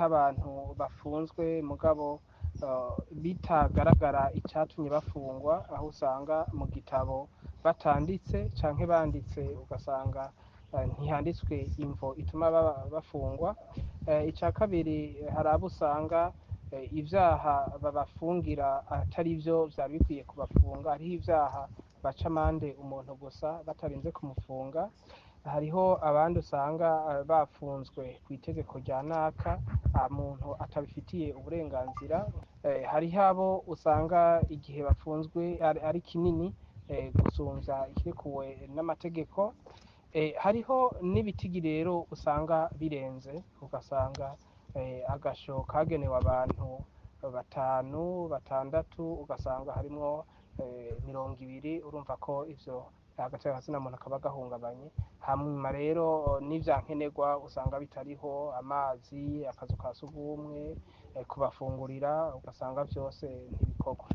Hariho abantu bafunzwe mugabo bitagaragara icatumye bafungwa, aho usanga mu gitabo batanditse canke banditse ugasanga ntihanditswe imvo ituma bafungwa. Ica kabiri, hari abo usanga ivyaha babafungira atari vyo vyari bikwiye kubafunga. Hariho ivyaha baca amande umuntu gusa batarinze kumufunga. Hariho abandi usanga bafunzwe kw'itegeko rya naka, muntu atabifitiye uburenganzira. Hariho abo usanga igihe bafunzwe ari kinini gusumvya ikirekuwe n'amategeko. Hariho n'ibitigi rero usanga birenze, ugasanga agasho kagenewe abantu batanu, batandatu, ugasanga harimwo 20. Urumva ko ivyo agateka kazina muntu kaba gahungabanye. Hanyuma rero n'ivyankenerwa usanga bitariho: amazi, akazu ka sugumwe, kubafungurira, ugasanga vyose ntibikorwa.